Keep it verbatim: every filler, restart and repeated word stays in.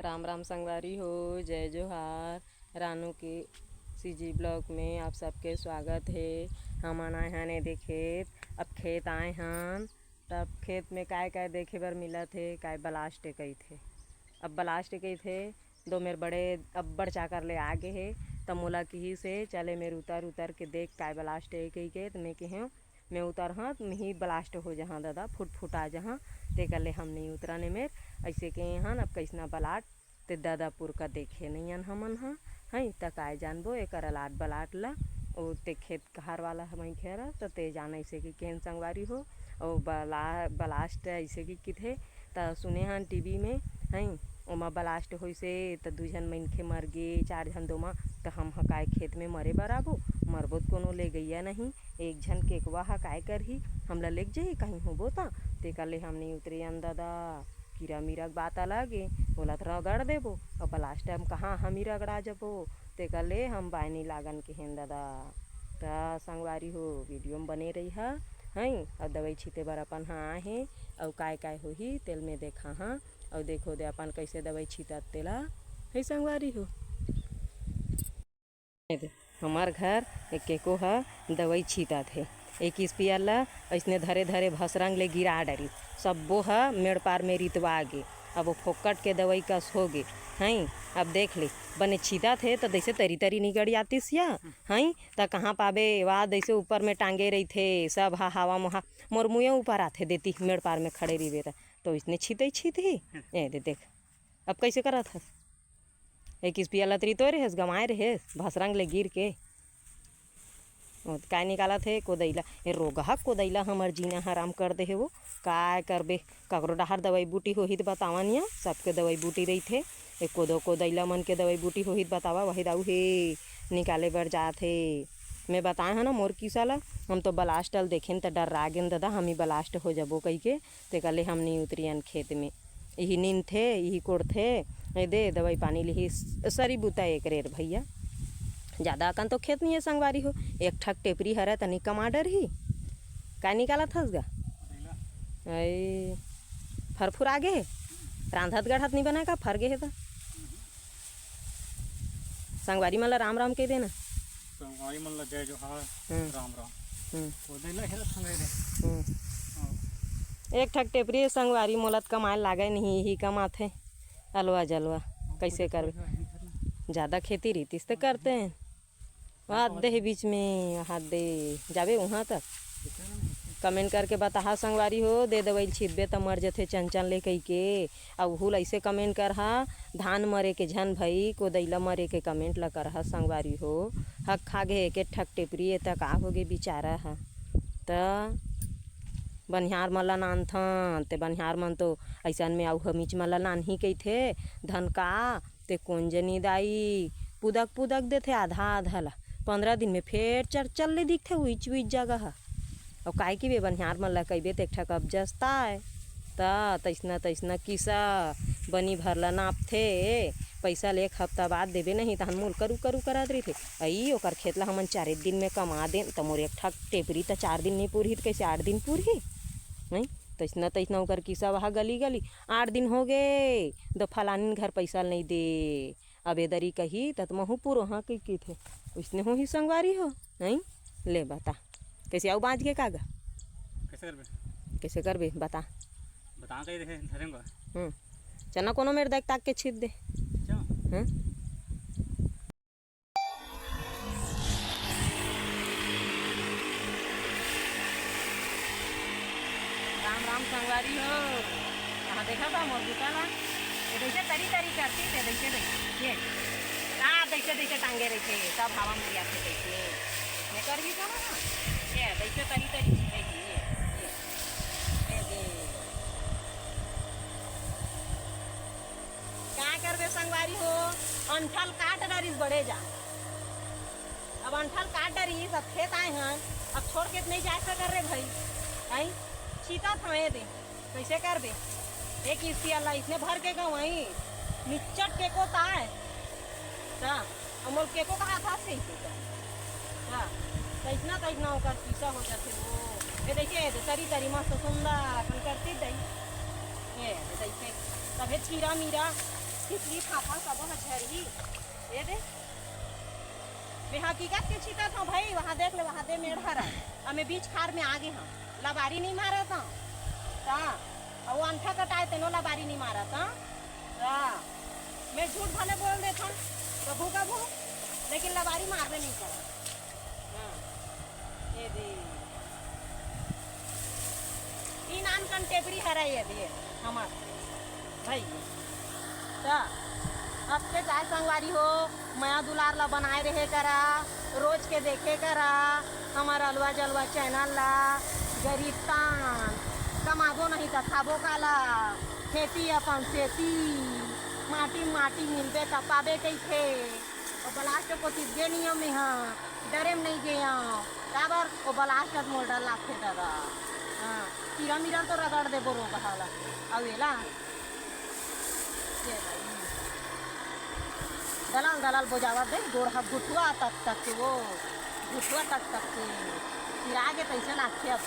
राम राम संगवारी हो, जय जोहार। रानू के सीजी ब्लॉग में आप सबके स्वागत हे। हमन आए हन एदे खेत। अब खेत आए हन, तब खेत में काय काय देखे बर मिलत हे, काय ब्लास्ट कहिथे। अब ब्लास्ट कहिथे, दो मेर बड़े अब्बड़ चाकर ले आ गे हे, त मोला किहिस हे, "चले मेर उतर, उतर के देख काय ब्लास्ट हे," कहिके। त मैं कहेंव, "मैं उतरहूँ त मिही ब्लास्ट हो जहाँ दादा, फुट फुटा जहाँ।" तेकर ले हम नहीं उतरन ए मेर। ऐसे कहे हन, अब कैसना ब्लास्ट ते दादापुर का देखे नइयन हमन ह, हई त काय जानबो एकर अलाट बलाट ला। ओ ते खेत खार वाला हमई खेरा त ते जान ऐसे कि केन संगवारी हो। ओ बला ब्लास्ट ऐसे कि किथे त सुने हन टीवी में, हई ओमा ब्लास्ट होइसे त दू झन मनखे मर गे, चार झन दोमा, त हम ह काय खेत में मरे बर आबो? मरबो त कोनो ले गइया नहीं, एक झन केकवा ह काय करही, हमला लेग जही कहीं होबो त। तेकर ले हम नहीं उतरे अन दादा। कीरा मीरा के बात अलग ए, ओला त रगड़ देबो, अब लास्ट टाइम कहाँ हम ही रगड़ा जबो, तेकर ले हम बाय नहीं लागन केहेन दादा। त संगवारी हो, वीडियो में बने रही ह, हई, अउ दवाई छीते बर अपन ह आए हे, अउ काय काय होही तेल में देखा ह, अउ देखो दे अपन कैसे दवाई छीतत तेला, हई संगवारी हो। ए दे, हमर घर एक केको ह दवई छीतत हे। एक स्पियर ल अइसने धरे धरे भसरंग ले गिरा डरिस। सब्बो ह मेड़ पार में रितवा गे। अब वो फोकट के दवई कस हो गे। हई, अब देख ले, बने छीतत हे त जइसे तरी तरी निकल आतिस या। हई, त कहाँ पाबे, वा जइसे ऊपर में टांगे रहिथे, सब ह हवा मोहा, मोर मुँहे ऊपर आथे देती, मेड़ पार में खड़े रहिबे त। त ओइसने छीतई छीतही। ए दे देख, अब कइसे करत हस? एक स्पियर ल तरी तोय रहेस, गंवाय रहेस, भसरंग ले गिर के। ओ, काय निकालत हे कोदई ल? ए रोगहा कोदई ल हमर जीना हराम कर दे हे वो। काय करबे, ककरो डहार दवई बूटी होही त बतावा निया, सबके दवई बूटी रहिथे। ए कोदो कोदई ल मन के दवई बूटी होही त बतावा, वही दाऊ हे निकाले बर जात हे। मैं बताए हन ना मोर किसा ल, हम तो ब्लास्ट ल देखेन त डर्रा गेन दादा, हम ही ब्लास्ट हो जबो कहिके। तेकर ले हम नहीं उतरियन खेत में। इही नींदथे, इही कोड़थे, ए दे दवाई पानी लिही, स-, सरी बुता एकरे भैया। जादा अकन तो खेत नहीं है संगवारी हो, एक ठक टेपरी हरय तनी कमा डरही। का निकालत हस गा? अई, फरफुर आगे हे? रांधत गढ़त नहीं बना का, फर गे हे त? संगवारी मन ला राम राम कह देना। संगवारी मन ला जय जोहार, हम्म। राम राम। हम्म। कोदई ला हेरत हंगे रे। हम्म। हाँ। एक ठक टेपरी संगवारी मोला त कमाए लागे नहीं, यही कमाथे। अलवा जलवा, कैसे करबे? जादा खेती रहितिस त करते हैं। हाथ दे हे बीच में, हाथ दे। जाबे उहाँ तक। कमेंट करके बताहा संगवारी हो, दे दवई ल छीतबे त मर जथे चंचन ले कहिके। अउ उहू ल अइसे कमेंट करहा, धान मरे के झन भई, कोदई ल मरे के कमेंट ल करहा संगवारी हो। हक खा गे एक एक ठक टेपरी, ए त का होगे बिचारा ह। त बनिहार मन ल नानथन, ते बनिहार मन तो अइसन में अउ हमीच मन ल नानही कहिथे, धन का ते कोन जनी दाई, पुदक पुदक देथे आधा आधा ला। पंद्रह दिन में फेर चरचर ले दिखथे उइच उइच जगह ह। अउ काय कि बे बनिहार मन ला कहिबे त एक ठक अब्जस ताय। त तइसना तइसना किसा बनी भर ला नापथे, पइसा ले एक हफ्ता बाद देबे नहीं, तहन मोल करू करू करत रहिथे। अई ओकर खेत ला हमन चारे दिन में कमा देन, त मोर एक ठक टेपरी त चार दिन नहीं पुरही, त कइसे आठ दिन पुरही? नहीं, तइसना तइसना ओकर किसा वहा गली गली। आठ दिन हो गे, दो फलानिन घर पइसा ल नहीं दे। अब ए दरी कही, त महू पुरो हाँ कही कहिथे। उसने होही संगवारी हो, नहीं? ले बता। कइसे अउ बाँच गे का गा? कइसे करबे? कइसे करबे? बता। बता कही देखे, धरेंगे। हम्म। चना कोनो मेर देख ताक के छीत दे। अच्छा। हम्म। राम राम संगवारी हो। कहाँ देखा था मोर बुता ला? ये जइसे तरी तरी करती थे, जइसे जइसे। ये। कहाँ जइसे जइसे टांगे रहिथे, सब हवा में जाथे जइसे। मैं कर भी करो ना। ये, जइसे तरी तरी चीज है ये। ये। ये, ये। का करबे संगवारी हो? अंठल काट डरिस बड़े जा। अब अंठल काट डरिस, अब खेत आए हन, अब छोड़ के त नहीं जाए सकन रे भई। आई, छीतत हवे दे, कइसे करबे? एक इस्ती अल्लाह इसने भर के गंवाई, निच्चट के को ताय। त, अमोल के को कहा था से ही तो। त, तइसना, तइसना ओकर पीसा हो जाथे वो। ए देखिए, ए दे, तरी, तरी मस्त सुंदर, अपन करती दई। ए, ए देखिए, तभे चीरा मीरा, इसलिए फाफा सबो ह झरही। ये दे, मैं हकीकत के छितत हूँ भाई। वहाँ देख ले, वहाँ दे मेड़ हरा, अब मैं बीच खार में आ गे हूँ। लबारी नहीं मारत हूँ। हाँ, अब वो अंठा कटाए तेनो लबारी नहीं मारत हूँ। हाँ, मैं झूठ भले बोल देता हूँ कभू कभू, लेकिन लबारी मारबे नहीं करत। हाँ, ये दे, ई नान कन टेपरी हरा ये दे हमर भाई। त अब के जाय संगवारी हो, मया दुलार ला बनाए रहे करा, रोज के देखे करा हमर अलवा जलवा चैनल ला। गरीब तान कमाबो नहीं त खाबो काला, खेती अपन सेती, माटी माटी मिलबे त पाबे कहिथे। ओ ब्लास्ट को तिब्बे नियम में हाँ, डरे में नहीं गया। काबर ओ ब्लास्ट मोर डर लागथे दादा। हाँ, कीरा मीरा तो रगड़ देबो रोग हाला। अउ एला, ये भाई, दलाल दलाल बोजावत दे, गोड़ हा घुटुआ तक तक के वो, घुटुआ तक तक के। फिर आगे तैसे लागथे अब।